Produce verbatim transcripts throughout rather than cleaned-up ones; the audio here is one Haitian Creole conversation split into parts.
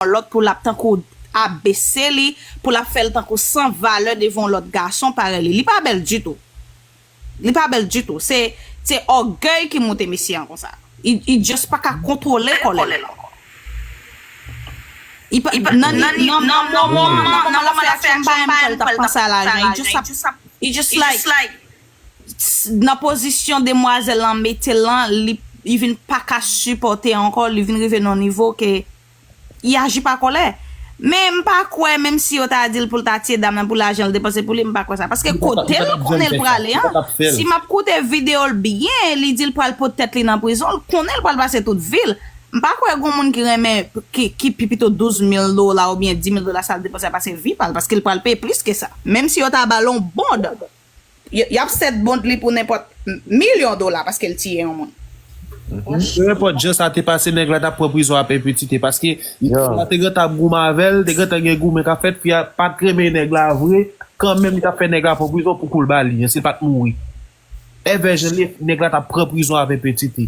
yon lòt, pou l ap tankou abese li, pou l ap fè l tankou san valè devan yon lòt gason parèy li. Li pa bèl ditou. Li pa bèl ditou. Se, se ògèy ki moute mesye an konsa. Li, li just pa ka kontwole kòlè l ankò. Li pa, nan, nan, nan, nan moman, nan moman l ap fè aksyon, m pa menm kwè l t ap panse a lajan. Li just ap, li just like, nan pozisyon demwazèl lan mete l lan, li, li vin pa ka sipòte ankò, li vin rive nan yon nivo ke li aji pa kòlè. Men m pa kwè, menm si yo ta di l pou l ta tiye dam nan pou lajan l depanse pou li, m pa kwè sa. Paske kote l konnen l prale an, si m ap koute videyo l byen, li di l pral pot tèt li nan prizon, l konnen l pral pase tout vi l. M pa kwè gon moun ki renmen, ki, ki pi pito douz mil dola oubyen dis mil dola sa l depanse a pase vi pa l, paske l pral peye plis ke sa. Menm si yo ta ba l yon bond, y, y ap sèt bond li pou nenpòt milyon dola paske l tiye yon moun. Nenpòt jan sa te pase, nèg la t ap pran prizon a pèpetite, paske fi a te gentan ap goumen avè l, te gentan gen goumen k ap fèt, fi a pa t renmen nèg la vre, kanmenm li t ap fè nèg la pran prizon pou kou l ba li, si l pa t mouri. Evè jan li ye, nèg la t ap pran prizon a pèpetite.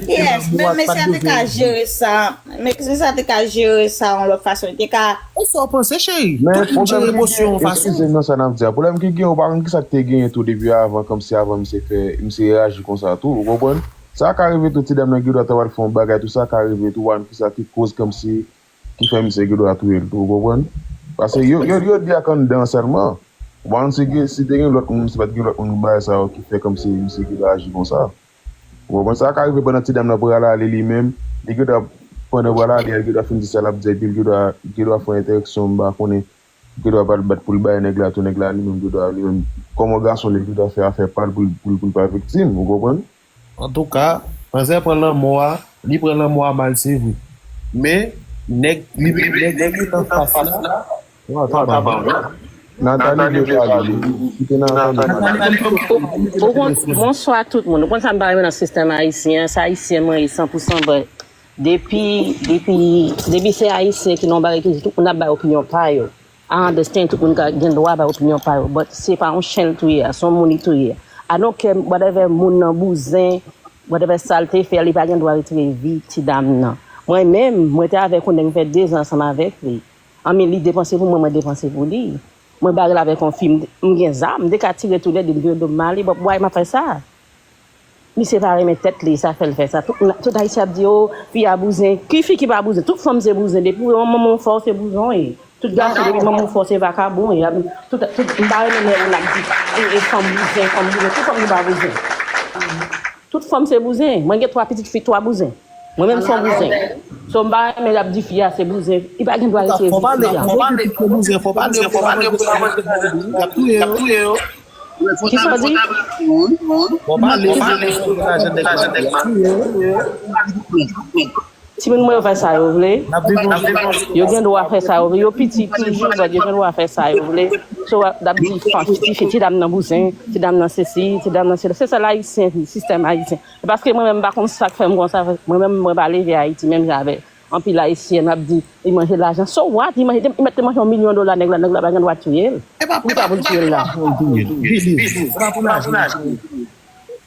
Yes, men mesye a te ka jere sa. Men mesye a te ka jere sa yon lòt fason. Li te ka. E sa w panse, cheri? Tout moun jere emosyon yon fason. Eskize m nan sa n ap di a. Pwoblèm ki gen, ou pa konn kisa k te genyen tou depi avan, kòmsi avan misye fè, misye reyaji konsa tou, ou konprann? Sa ka rive tou, ti dam nan gen dwa ta pral fè yon bagay tou, sa ka rive tou, ou pa konn kisa ki koz kòmsi ki fè misye gen dwa touye l tou, ou konprann? Paske yo, yo, yo di ak anndan an sèlman. Ou pa konn si gen, si te gen lòt moun, si pa t gen lòt moun bagay sa yo ki fè kòmsi misye gen dwa aji konsa. Ou konprann? Sa ka rive pandan ti dam nan pral ale li menm, li gen dwa, pandan pral ale a, li gen dwa fin di sa l ap di, epi li gen dwa, gen dwa fè entèreksyon, m pa konnen, li gen dwa pral bat pou l bay nèg la tou, nèg la li menm gen dwa, li menm, kòm yon gason, li gen dwa fè afè pa l pou l, pou l, pou l pa viktim, ou konprann? Antouka, manzè pran lanmò a, li pran lanmò a mal, se vre. Men, nèg, li, nèg, nèg li t anfas la, Nathalie vle pale. Kite Nathalie pale. Ou konn, bonswa tout moun. Ou konn sa m pa renmen nan sistèm ayisyen an, se ayisyen mwen ye san pou san, but depi, depi, depi se ayisyen ki nan yon bagay ki di tout moun ap bay opinyon pa yo. I understand, tout moun ka gen dwa bay opinyon pa yo, but se pa yon chen l touye a, se yon moun li touye. I don't care whatever moun nan bouzen, whatever sa l te fè, li pa gen dwa retire vi ti dam nan. Mwen menm, mwen te avèk yon nèg, m fè dezan ansanm avèk li. Anmi, li depanse pou mwen, mwen depanse pou li. Mwen bare l avèk yon fi, m, m gen zam, m te ka tire toulède, m vire do m ale, but why m ap fè sa? Misye pa renmen tèt li, sa fè l fè sa. Tout, tout Ayisyen ap di, o, fi a bouzen. Ki fi ki pa bouzen? Tout fanm se bouzen. Depi w manman w fè w, se bouzen w ye. Tout gason, depi manman w fè w, se vakabon w ye. Tout, tout, m pa renmen lè moun ap di, e, e, fanm bouzen, fanm bouzen. Ki fanm ki pa bouzen? Tout fanm se bouzen. Mwen gen twa pitit fi, twa bouzen. Mwen menm se yon bouzen. So, m pa renmen l ap di fi a se bouzen. Li pa gen dwa retire vi fi a. Fò pale, fò pale, fò pale, fò pale, fò pale, y ap touye yo. Kisa w di? Fò pale, fò pale, fò pale, y ap touye yo. Timoun mwen yo fè sa yo vle. Yo gen dwa fè sa yo vle. Yo piti toujou, but yo gen dwa fè sa yo vle. So, n ap di, fanm, ti fi, ti dam nan bouzen, ti dam nan sesi, ti dam nan sela. Se sèl ayisyen, sistèm ayisyen. E paske mwen menm, m pa konn sa k fè m konsa. Mwen menm, mwen pa leve Ayiti menm jan avè anpil ayisyen ap di, li manje lajan. So what? Li manje, li mèt te manje yon milyon dola nèg la, nèg la pa gen dwa touye l. Poukisa pou l touye l la?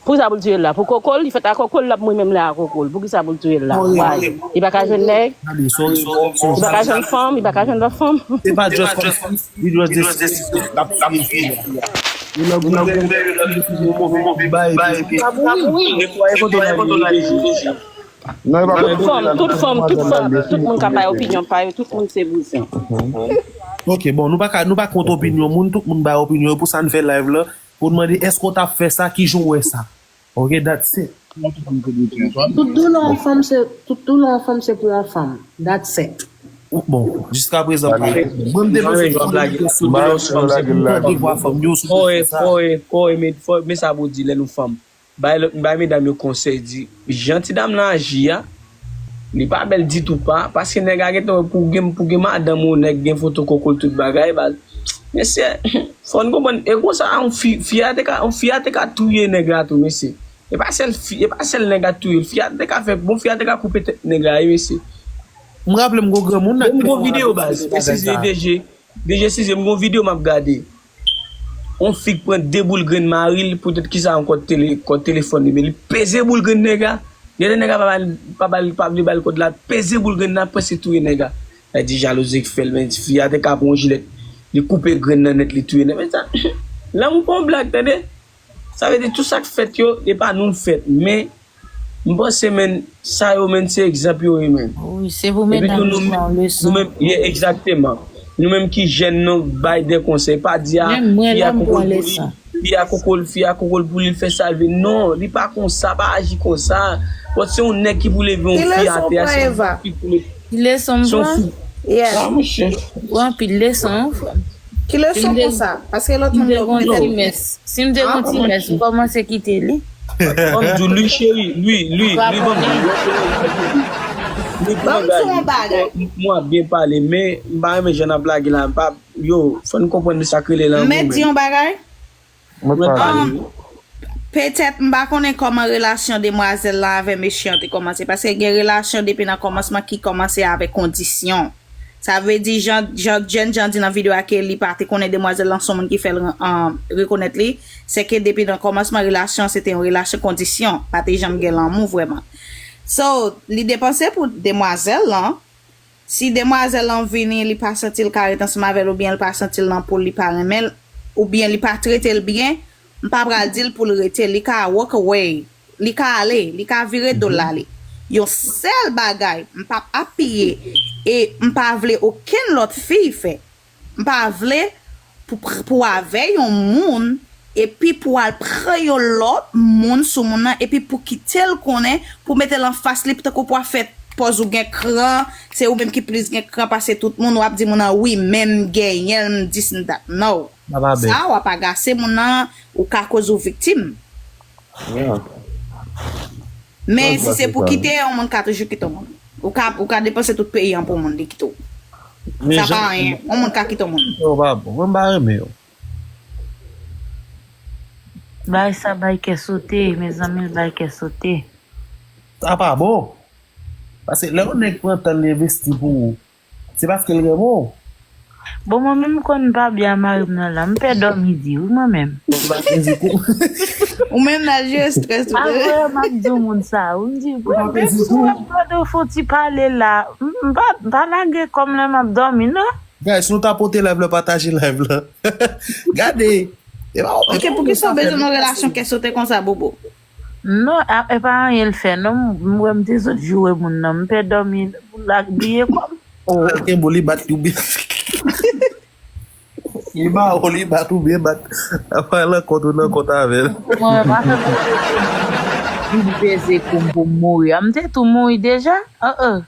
Poukisa pou l touye l la? Pou koko l, li fèt a koko l, l ap mouri menm lè a koko l. Poukisa pou l touye l la? Why? Li pa ka jwenn nèg? Li pa ka jwenn fanm? Li pa ka jwenn lòt fanm? Se pa just kòmsi, li just deside l ap touye fi a. Yo nan goumen, yo nan goumen, yo nan goumen, bay, bay, bay. Netwaye kote w al ye. Non, e pa tout fanm, tout fanm, tout fanm, tout moun ka bay opinyon pa yo, tout moun se bouzen. Ok, bon, nou pa ka, nou pa kont opinyon moun, tout moun bay opinyon yo, pou sa n fè live la, pou n mande èske w t ap fè sa, kijan w wè sa. Ok, that's it. Tout doulè yon fanm se, tout doulè yon fanm se pou yon fanm. That's it. Bon, jiska prezan pa. Mwen m te panse se yon lage sou doulè yon fanm, se pou tande vwa fanm yo sou sa. Fò e, fò e, fò e, men, fò, men sa pou di lè nou fanm. Bay lòt, bay medam yo konsèy, di, jan ti dam nan aji a, li pa bèl ditou pa, paske nèg la gentan wè pou gen, pou gen madanm ou nèg gen foto koko l tout bagay, baz. Mesye, fò n konprann, e konsa, yon fi, fi a te ka, yon fi a te ka touye nèg la tou, mesye. E pa sèl fi, e pa sèl nèg la touye l, fi a te ka fè, bon, fi a te ka koupe tèt nèg la, wi, mesye. M raple m gon granmoun nan. M gon videyo, baz, e si se DG, DG Size, m gon videyo m ap gade. Yon fi k pran de boul grenn mari l, poutèt kisa yon kòd tele, kòd telefòn li, men li peze boul grenn nèg la. Gen de nèg la pa ba l, pa ba l, pa vle ba l kòd la, peze boul grenn nan, prèske touye nèg la. Sa di jalouzi k fè l, men fi a te ka pran yon jilèt, li koupe grenn nan nèt, li touye nèg. Men sa, lanmou pa yon blag, tande. Sa vle di, tout sa k fèt yo, e pa nou l fèt. Men, m panse, men, sa yo, men, se egzanp yo ye, men. Wi, se pou medam yo pran leson. Nou menm, yeah, egzakteman. Nou menm ki jèn, nou bay de konsèy. Pa di a, fi a koko l pou li, fi a koko l, fi a koko l pou li, l fè sa l vle. Non, li pa konsa, pa aji konsa. Bon, se yon nèg ki pou leve yon fi atè a, se yon fi pou leve. Ki leson m pran? Yeah. Ah, monchè. Ou pran anpil leson, wi, frè m. Ki leson pou sa? Paske lòt moun yo petèt. Si m te gon ti mès, m kòmanse kite li. Ban m di w, Lwi cheri, Lwi, Lwi, Lwi, ban m di w, Lwi, Lwi, ban m di w yon bagay. Mwen ap byen pale, men m pa renmen jan n ap lage la, m pa, yo, fò n konprann de sa k rele lanmou. M mèt di yon bagay? Mwen pale. Petèt, m pa konnen kòman relasyon demwazèl lan avè mesye an te kòmanse, paske gen relasyon depi nan kòmansman ki kòmanse avèk kondisyon. Sa vle di, jan, jan, jèn jan di nan videyo a ke li pa te konnen demwazèl lan se yon moun ki fè l, um, rekonèt li, se ke depi nan kòmansman relasyon an, se te yon relasyon kondisyon, pa te janm gen lanmou vrèman. So, li depanse pou demwazèl lan, si demwazèl lan vini, li pa santi l ka ret ansanm avè l, oubyen li pa santi l nan po l, li pa renmen l, oubyen li pa trete l byen, m pa pral di l pou l rete, li ka walk away, li ka ale, li ka vire do l ale. Yon sèl bagay, m p ap apiye e m pa vle okenn lòt fi fè. M pa vle pou, pou avè yon moun, epi pou al pran yon lòt moun sou moun nan, epi pou kite l konnen, pou mete l anfas li, tankou pou ap fè pòz ou gen kran, se ou menm ki plis gen kran pase tout moun, w ap di moun nan, "Wi, men m genyen l, m dis m dat." No. Sa w ap agase moun nan, ou ka koz ou viktim. Men si se pou kite, yon moun ka toujou kite yon moun. Ou ka, ou ka depanse tout peyi an pou moun li kite w. Sa pa anyen. Yon moun ka kite yon moun. Yo pa bon. Mwen m pa renmen yo. Bay sa bay kè sote, mezanmi, l bay kè sote. Sa pa bon. Paske lè yon nèg pran tan l envesti pou ou, se paske l renmen w. Bon, mwen menm m konn pa byen a mari m nan la. M pè dòmi di, wi, mwen menm. Ou pa gen zikou. Ou menm nan jere strès ou. Apre, m ap di yon moun sa, wi, m di, "Bro, menm si w ap tande w fè yon ti pale la, m, m pa, m pa lage kò m lè m ap dòmi, non." Guys, nou ta pote live la, pataje live la. Gade. E pa, ok, poukisa w bezwen nan relasyon kè sote konsa, Bobo? Non, a, e pa anyen l fè, non. M, m wè m te sot joure moun nan. M pè dòmi, l ak bliye kò m. Oh. L kenbe w, li bat li oubyen. Li ba ou, li bat oubyen bat. Apa l an kont ou nan kont avè l. Mwen, pa fè m vin peze kou m pou m mouri. A, m te tou mouri deja? An, an.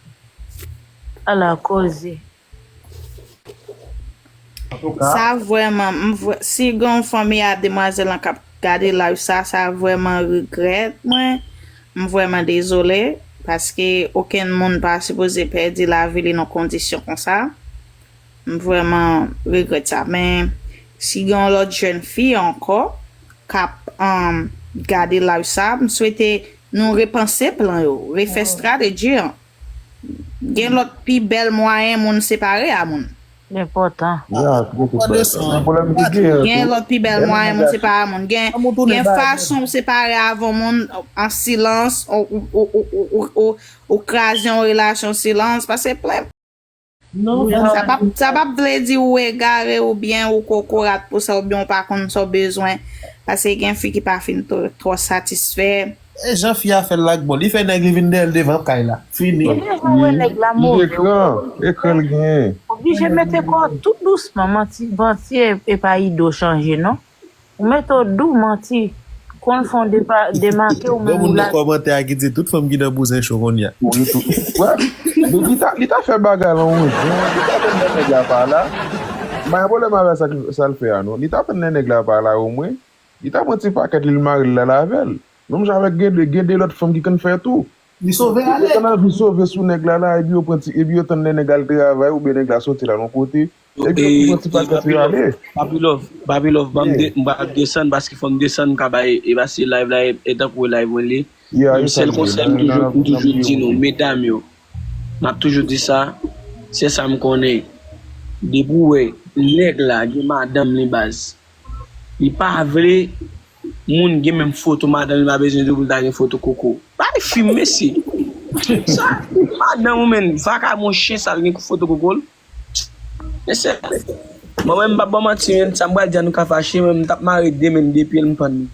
Ala koze. Sa vrèman, m vrè-, si gen yon fanmi a demwazèl lan k ap gade live sa, sa vrèman regrèt mwen. M vrèman dezole, paske okenn moun pa sipoze pèdi lavi li nan kondisyon konsa. M vrèman regrèt sa. Men, si gen yon lòt jèn fi ankò k ap, um, gade live sa, m swete nou repanse plan yo, refè strateji an. Gen lòt pi bèl mwayen moun separe a moun. Enpòtan. Ya, gen tout bagay sa. Gen pwoblèm ki gen. Gen lòt pi bèl mwayen moun separe a moun. Gen, gen fason w separe avè yon moun an silans, ou, ou kraze yon relasyon silans, paske plen. Non, sa p ap, sa p ap vle di ou egare oubyen ou kokorat pou sa oubyen ou pa konn sa w bezwen. Paske gen fi ki pa fin twò, twò satisfè. E jan fi a fè l la k bon. Li fè nèg li vin dèyè l devan kay la. Fini. Li deja wè nèg la move. Ekran, ekran l genyen. Oblije mete kò w tout dousman, manti, manti e, e pa ido chanje, non. Ou mete w dou, manti. Konn fè w depa-, demake w menm. Gen moun nan kòmantè a ki di tout fanm ki nan bouzen cho kounye a. Wi, tou. Wè, li, li ta, li ta fè bagay lan yon jan, li ta tann lè nèg la pa la. M pa gen pwoblèm avè sa, sa l fè a, non. Li ta tann lè nèg la pa la, omwen. Li ta pran ti pakèt li, l mare l, l al avè l. Menm jan avèk gen de, gen de lòt fanm ki konn fè tou. Li sove ale. Yo konn anvi sove sou nèg la la, epi yo pran ti, epi yo tann lè nèg la al travay, oubyen nèg la soti la yon kote, epi yo pran ti pakèt yo ale. Papi Love, Papi Love, ban m de-, m pral desann, paske fò m desann, m ka bay, e paske live la, e, e tankou e live mwen li. Yon sèl konsèy m toujou, m toujou di nou, medam yo, m ap toujou di sa, se sa m konnen. Depi w wè nèg la gen madanm li baz, li pa vle Moun gen menm foto madanm li pa bezwen di w pou l ta gen foto koko. Bay fim, mesye. Sa, madanm ou menm, vakabon chen sal gen foto koko l. Mesye, mwen menm m p ap ba w manti, men sa m pral di a nou ka fache, men m t ap mare de men l de pye l m pann li.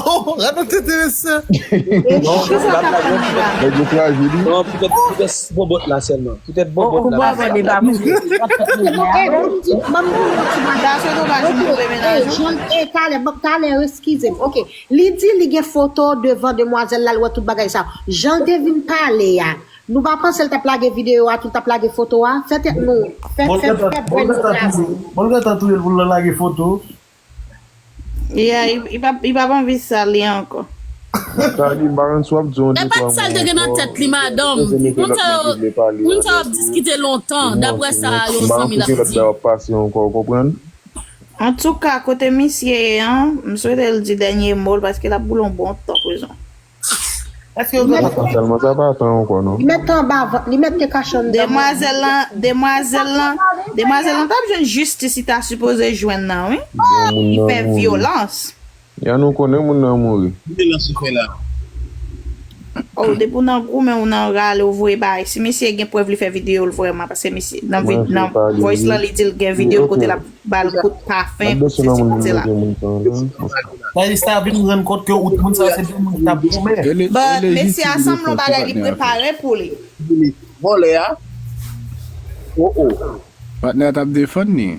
Oh, radote enteresan. E kisa w t ap tann la? Nèg yo fraji li. Non, poutèt poutèt bobòt la sèlman. Poutèt Ou bobòt la. bò vande pa mouche. Bon, e, bon, di, ban m di yon ti bagay. Daswe tou pa jwenn pou remenaje. Jan, e, talè, ban- talè, eskize m. Ok. Li di li gen foto devan demwazèl la, l wè tout bagay sa. Jan l te vin pale a, nou pa panse l t ap lage videyo a tou, l t ap lage foto a? Fè tèt nou, fè, fè, fè bwè nou glas. Bon, l gentan touye l pou l lage foto. Yeah, li, li p ap, li p ap anvi sal li ankò. Sa li, m pa konn si w ap di yon E pa t sa l te gen nan tèt li, madanm. Moun sa yo, moun sa yo ap diskite lontan, daprè sa yon zanmi l ap di. Ap pase ankò, w konprann? Antouka, kote misye ye an, m swete l di dènye mo l paske l ap boule yon bon tan prizon. Èske yo gen Sèlman sa pa tan ankò, non. Li mete anba vant, li mete kache anndan. Demwazèl lan, demwazèl lan, demwazèl lan t ap jwenn jistis li ta sipoze jwenn nan, wi. Li fè vyolans. Ya nou konnen moun nan mouri. Ki te lanse fè la? Oh, depi w nan goumen, ou nan rale, ou voye bagay. Si misye gen prèv li fè videyo l vrèman, paske misye nan, vi- nan voice lan li di l gen videyo l kote l ap ba l kout pafen, sesi kote la. Sa di sa vin rann kont ke out moun sa se de moun ki t ap goumen. But mesye a sanble yon bagay li prepare pou li. Vòlè a. Oh oh. Patnè a t ap defann li.